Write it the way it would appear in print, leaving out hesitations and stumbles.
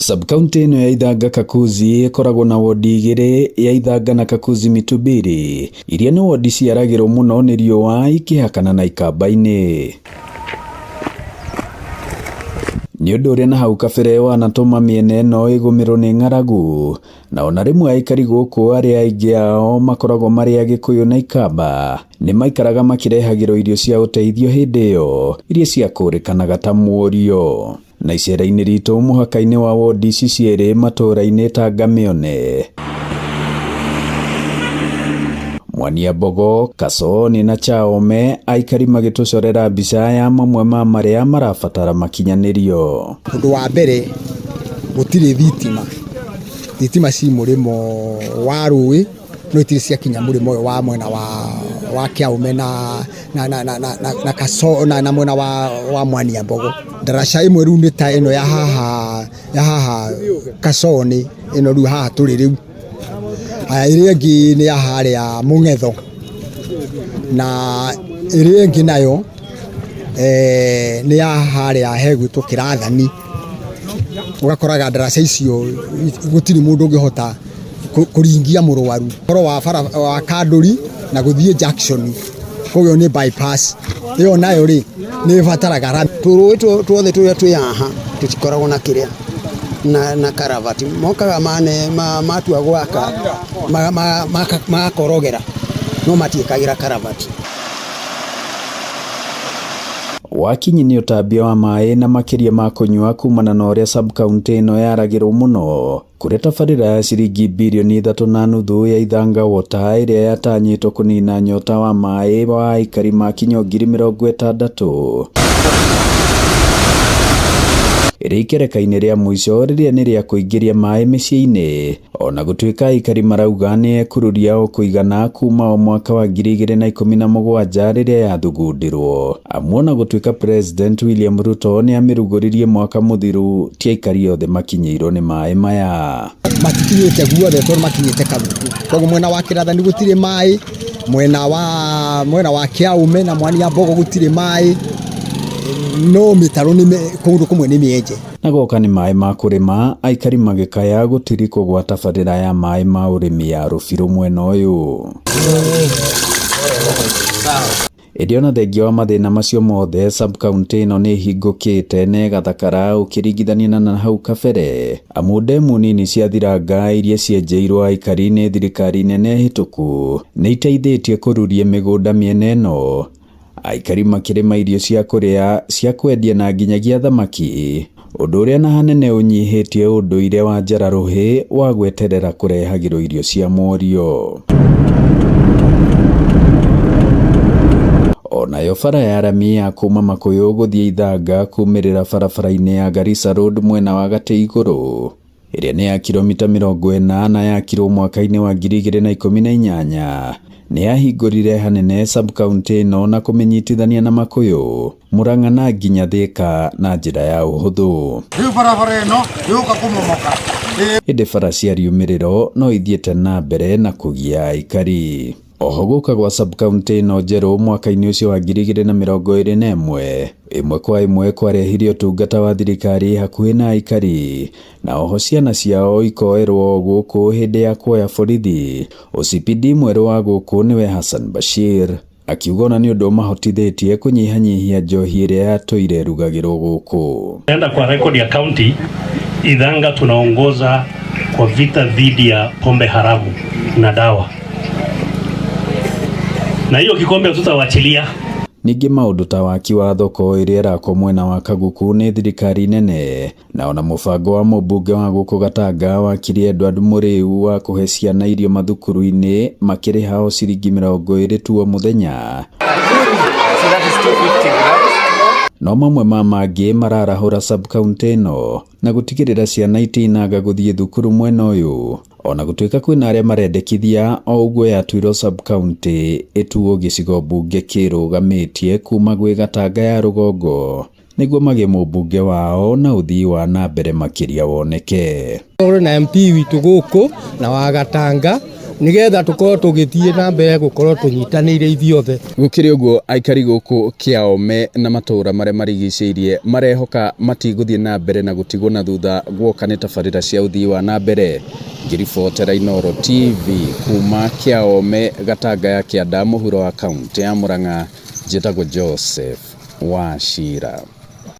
Sub-county ĩno ya Ithanga Kakuzi ĩkoragwo na wondi igĩrĩ ya Ithanga na Kakuzi Mitubiri iria nĩ wondi ciaragĩrwo mũno nĩ riũa ikĩhakana na Ikamba-inĩ. Nĩ ũndũ ũrĩa na hau kabere wanatũma mĩena ĩno ĩgũmĩrwo nĩ ng'aragu na ona rĩmwe aikari gũkũ arĩa aingĩ ao makoragwo marĩ Agĩkũyũ na Ikamba nĩ maikaraga makĩrehagĩrwo irio cia ũteithio hĩndĩ ĩyo iria ciakũrĩkanaga ta mũrio. Na icera-inĩ ritũ mũhaka-inĩ wa wondi ici cierĩ matũũra-inĩ ta Ngamione, Mwania Mbogo, Kasoni na Chaome, aikari magĩtũcorera mbica ya mamwe ma marĩa marabatara makinyanĩrio. Ũndũ wa mbere gũtirĩ thitima, thitima ci mũrĩmo wa rũĩ no itirĩ ciakinya mũrĩmo ũyũ wa mwena wa Kĩaume na Kaso na mwena wa Mwania Mbogo. Ndaraca ĩmwe rĩu nĩ ta ĩno ya haha Kasoni ĩno rĩu haha tũrĩ rĩu. Haya ĩrĩa ĩngĩ nĩ ya harĩa Mũng'etho na ĩrĩa ĩngĩ nayo nĩ ya harĩa hegwĩtwo Kĩrathani. Ũgakoraga ndaraca icio gũtirĩ mũndũ ũngĩhota kũringia mũrwaru. Ũhoro wa bara wa Kandũri na gũthiĩ junction koguo nĩ bypass ĩyo nayo rĩ nĩ ĩbataraga rami. Tũrũĩ tuothe tũrĩa twĩ haha tũtikoragwo na kĩrĩa na karavati mokaga mane matua gwaka magakorogera no matiĩkagĩra karavati. Wakinyi nĩ ũtambia wa maĩ na makĩria ma kũnyua kumana na ũrĩa sub-county ĩno yaragĩrwo mũno kũrĩa tabarĩra ya ciringi birioni 3.5 ya Ithanga Water ĩrĩa yatanyĩtwo kũnina nyota wa maĩ wa aikari makinya 60,000 ĩrĩ ikereka-inĩ rĩa mũico rĩrĩa nĩ rĩa kũingĩria maĩ mĩciĩ-inĩ ona gũtuĩka aikari marauga nĩ ekururia o kũigana kuma o mwaka wa 2017 rĩrĩa yathugundĩrwo amu ona gũtuĩka President William Ruto nĩ amĩrugũririe mwaka mũthiru ti aikari othe makinyĩirwo nĩ maĩ maya. Matikinyĩte guothe tondũ makinyĩte Kaguku, koguo mwena wa Kĩrathani gũtirĩ maĩ, mwena wa Kĩaume na Mwania Mbogo gũtirĩ maĩ, no mĩtaro nĩ kũndũ kũmwe nĩ mĩenje. Na goka nĩ maĩ ma kũrĩma aikari magĩkaya gũtirikwo gwa tabarĩra ya maĩ ma ũrĩmi ya Rũbirũ mwena ũyũ. Ĩndĩ ona thengia wa mathĩna macio mothe sub-county ĩno nĩ ĩhingũkĩte na ĩgathakara ũkĩringithania na hau kabere amu ndemu nini cia Thiranga iria cienjeirwo aikari nĩ thirikari nene hĩtũku nĩ iteithĩtie kũruria mĩgũnda mĩena ĩno aikari makĩrĩma irio cia kũrĩa cia kwendia na nginyagia thamaki ũndũ ũrĩa na hanene ũnyihĩtie ũndũire wa njara-rũhĩ wa gweterera kũrehagĩrwo irio cia mũrio. Onayo bara ya rami ya kuma Makũyũ gũthiĩ Ithanga kumĩrĩra barabara-inĩ ya Garissa Road mwena wa gatĩ igũrũ ĩrĩa nĩ ya kilomita 40 na yakirwo mwaka-inĩ wa 2018 nĩ yahingũrire hanene sub-county ĩno na kũmĩnyitithania na Makũyũ, Murang'a na nginya Thika na njĩra ya ũhũthũ. Rĩu barabara ĩno yũka kũmomoka. Ĩndĩ bara cia riumĩrĩro no ithiĩte na mbere na kũgia aikari. Oho gũka gwa sub-county ĩno njerũ mwaka-inĩ ũcio wa 2021 ĩmwe kwa ĩmwe kwarehire ũtungata wa thirikari hakuhĩ na aikari na oho ciana ciao ikoerwo gũkũ hĩndĩ ya kuoya borithi. OCPD mwerũ wa gũkũ nĩwe Hassan Bashir akiuga ona nĩ ũndũ ũmahotithĩtie kũnyihanyihia njohi ĩrĩa yatũire ĩrugagĩrwo gũkũ. Enda kwa rekodi ya county, Ithanga tunaongoza kwa vita dhidi ya pombe haramu na dawa, na hiyo kikombe hatutawachilia. Ningĩ maũndũ ta waki wa thoko ĩrĩa ĩrakwo mwena wa Kaguku nĩ thirikari nene na ona mũbango wa mũmbunge wa gũkũ Gatanga wakiri Edward Mũrĩu wa kũhe ciana irio mathukuru-inĩ makĩrĩha o ciringi 20 tu o mũthenya no mamwe ma mangĩ mararahũra sub-county ĩno na gũtigĩrĩra ciana itinaga gũthiĩ thukuru mwena ũyũ ona gũtuĩka kwĩna arĩa marendekithia o ũguo yatuirwo sub-county ĩtuo gĩcigo mbunge kĩrũgamĩtie kuma gwĩ Gatanga ya rũgongo nĩguo magĩe mũmbunge wao na ũthii wa na mbere makĩria woneke. Tũrĩ na MP witũ gũkũ na wa Gatanga Nĩgetha tũkorwo tũgĩthiĩ na mbere gũkorwo tũnyitanĩire ithuothe. Gũkĩrĩ ũguo, aikari gũkũ Kĩaome na matũũra marĩa marigicĩirie marehoka matigũthiĩ na mbere na gũtigwo na thutha guoka nĩ tabarĩra cia ũthii wa na mbere. Ngĩribotera Inooro TV kuma Kĩaome, Gatanga ya Kĩanda, mũhuro wa kaũntĩ ya Murang'a, njĩtagwo Joseph Wachira.